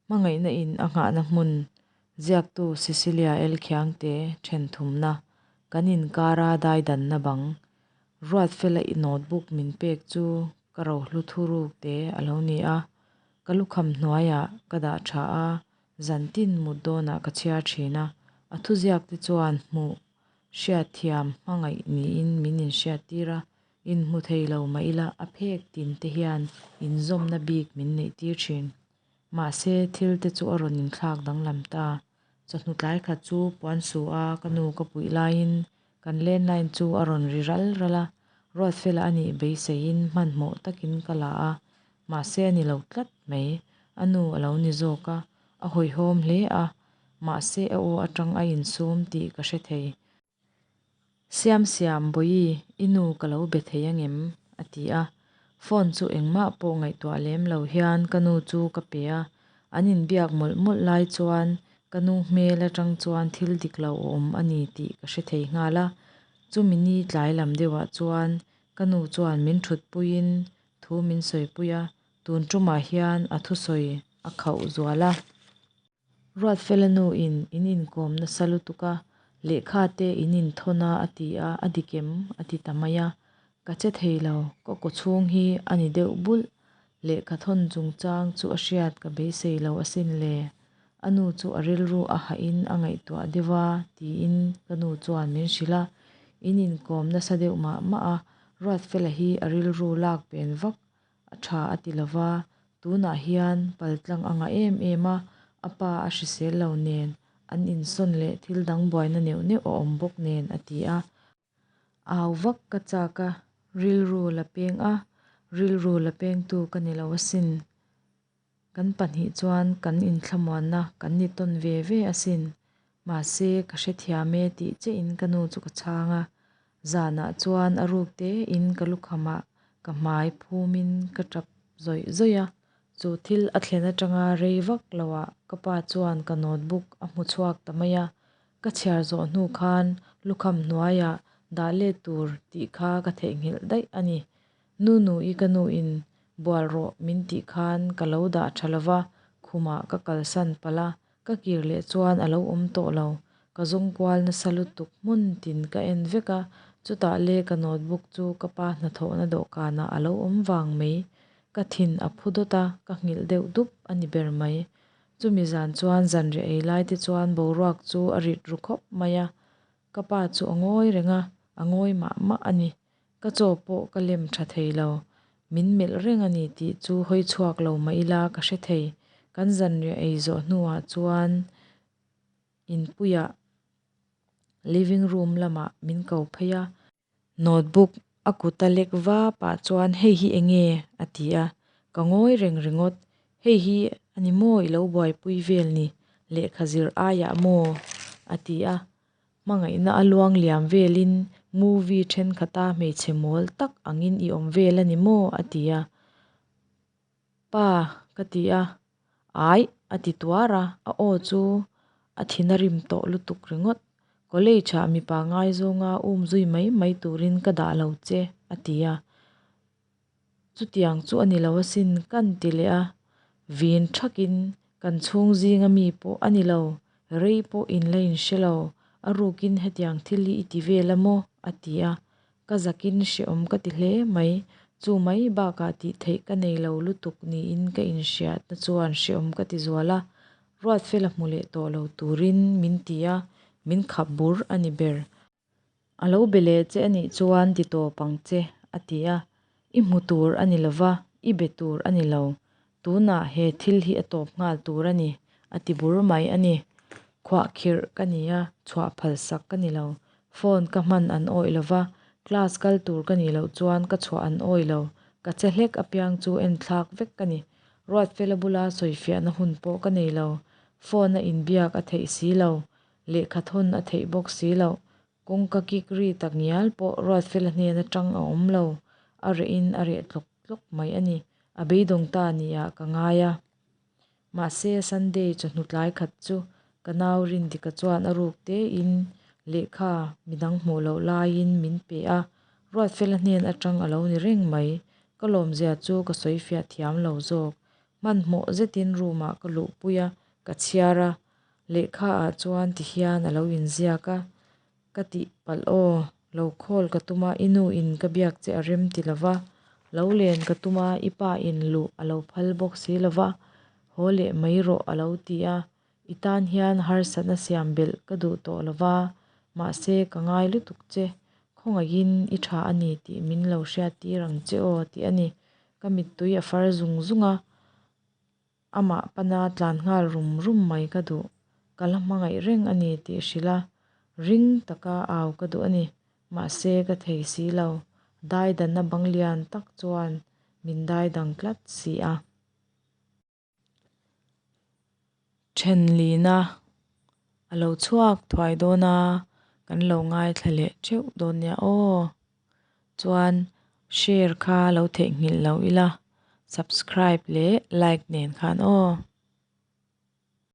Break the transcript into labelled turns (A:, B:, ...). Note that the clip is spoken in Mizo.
A: Hmangaihna in a nghahna hmun ziaktu Cecilia L. Khiangte then thumna kan inkara daidanna bang Ruatfela i notebook min pek chu ka rohlu thuruk te a lo ni a, ka lukham hnuaiah ka dah tha a, zantin mut dawnah ka chhiar thin a, a thuziak te chuan hmuh hriatthiam hmangaih niin min inhriattir a, Inhmu thei lo mah ila a phek tin te hian inzawmna bik min neih tir thin. Mahse, thil te chu a rawn inthlak danglam ta. Chawhnu tlai khat chu puan su a ka nu ka puih laiin kan landline chu a rawn ri ral ral a, Ruatfela a nih beiseiin hmanhmawh takin ka la a, mahse a ni lo tlat mai. A nu a lo ni zawk a, a hawihhawm hle a, mahse a aw atang a insum tih ka hre thei. Siam siam Bawihi, i nu ka lo be thei angem? a ti a. Phone chu engmah pawh ngaihtuah lem lo hian ka nu chu ka pe a. An inbiak mawlh mawlh lai chuan ka nu hmel atang chuan thil dik lo a awm a ni tih ka hre thei nghal a. Chumi ni tlai lam deuhah chuan ka nu chuan min thutpuiin thu min sawipui a, tun tumah hian a thusawi a khauh zual a. Ruatfela nu in in inkawm nasa lutuk a, lehkha te in inthawn a a ti a, a dik em? a ti ta mai a. Ka che thei lo, ka kawchhung hi a ni deuh bulh. Lehkha thawn chungchang chu a hriat ka beisei lo asin le. A nu chu a rilru a hahin a ngaihtuah deuh a, tiin ka nu chuan min hrilh a. In inkawm nasa deuh mah mah a, Ruatfela hi a rilru lak pen vak A tha a ti lova, tunah hian paltlang a ngah em em a, a pa a hrisel lo nen, an insawn leh thil dang buaina neuh neuh a awm bawk nen a ti a. Au vak ka chak a, rilru la peng a, rilru la pengtu ka ni lo asin. Kan pahnih chuan kan inthlamuanna kan ni tawn ve ve asin. Mahse, ka hrethiam e tih chiahin ka nu chu ka chhang a. Zanah chuan a ruk tein ka lukhamah ka hmai phumin ka tap zawih zawih a. Chu thil a thlen atanga rei vak loah ka pa chuan ka notebook a hmu chhuak ta mai a. Ka chhiar zawh hnu khan lukham hnuaiah dah let tur tih kha ka theihnghilh daih a ni. Nunu-i ka nuin bual rawh min tih khan ka lo dah tha lova, khumah ka kalsan palh a, ka kir leh chuan a lo awm tawh lo. Ka zawng kual nasa lutuk hmun tin ka en vek a, chutah le ka notebook chu ka pa hnathawhna dawhkanah a lo awm vang mai. Ka thin a phu dawt a, ka nghilh deuh dup a ni ber mai. Chumi zan chuan zanriah ei lai te chuan boruak chu a rit ru khawp mai a, ka pa chu a ngawi reng a, a ngawi mah mah a ni. Ka chaw pawh ka lem tha thei lo. Min melh reng a ni tih chu hawi chhuak lo mah ila ka hre thei. Kan zanriah ei zawh hnuah chuan inpuiah living room lamah min ko phei a. Notebook a kut a lek va pah chuan hei hi eng nge? a ti a. Ka ngawi reng ringawt. Hei hi a ni maw i lo buaipui vel ni? Lehkha zir aiah maw? a ti a. Hmangaihna a luang liam velin movie thenkhat a hmeichhe mawl tak angin i awm vel a ni maw? a ti a. Pa ka ti a, Aih a ti tuar a, a aw chu a thin a rim tawh lutuk ringawt. College ah mipa ngaizawnga um zui mai mai turin ka dah lo che a ti a. Chutiang chu a ni lo asin kan ti leh a, vin thakin kan chhung zinga mi pawh a ni lo, rei pawh in la inhre lo, a rukin hetiang thil hi i ti vel a maw? a ti a, ka zakin hrehawm ka ti hle mai, chu mai bakah tih theih ka nei lo lutuk niin ka inhriatna chuan hrehawm ka ti zual a, Ruatfela hmu leh tawh lo turin min ti a, min khap bur a ni ber. A lo be leh che a nih chuan ti tawp ang che, a ti a. I hmu tur a ni lova, i be tur a ni lo. Tunah he thil hi a tawp nghal tur a ni, a ti bur mai a ni. Khuahkhirh ka ni a, chhuah phalsak ka ni lo. Phone ka hman an awih lova, class kal tur ka nih loh chuan ka chhuah an awih lo. Ka che hlek apiang chu enthlak vek ka ni. Ruatfela bula sawifiahna hun pawh ka nei lo. Phone a inbiak a theih si lo. Lehkha thawn a theih bawk si loh. Kawngka kik ri tak ngial pawh Ruatfela hnen atang a awm lo. A rehin a reh tlawk tlawk mai a ni. A beidawng ta nia ka ngai a. Mahse Sunday chawhnu tlai khat chu ka nau Rindika chuan a ruk tein lehkha midang hmuh loh laiin min pe a. Ruatfela hnen atang a lo ni reng mai. Ka lawmzia chu ka sawifiah thiam lo zawk. Hmanhmawh zetin room ah ka luhpui a, ka chhiar a, lehkha ah chuan tihian a lo inziak a, Ka tihpalh aw, lo call ka tum a, i nu in ka biak che a rem ti lova, lo len ka tum a, i pa in luh a lo phal bawk si lova, haw leh mai rawh a lo ti a, i tan hian harsatna siam belh ka duh tawh lova, mahse ka ngai lutuk che, khawngaihin i tha a ni tih min lo hriattir ang che aw tih a ni, ka mittui a far zung zung a. Amah pana tlan nghal rum rum mai ka duh. Ka la hmangaih reng a ni tih hrilh a, ring taka au ka duh a ni. Mahse ka thei si lo. Daidanna bang lian tak chuan min daidang tlat si a. Thenlina a lo chhuak thuai dawn a, kan lo ngaithla leh theuh dawn nia aw. Chuan share kha lo theihnghilh lo ila, subscribe leh like nen khan aw.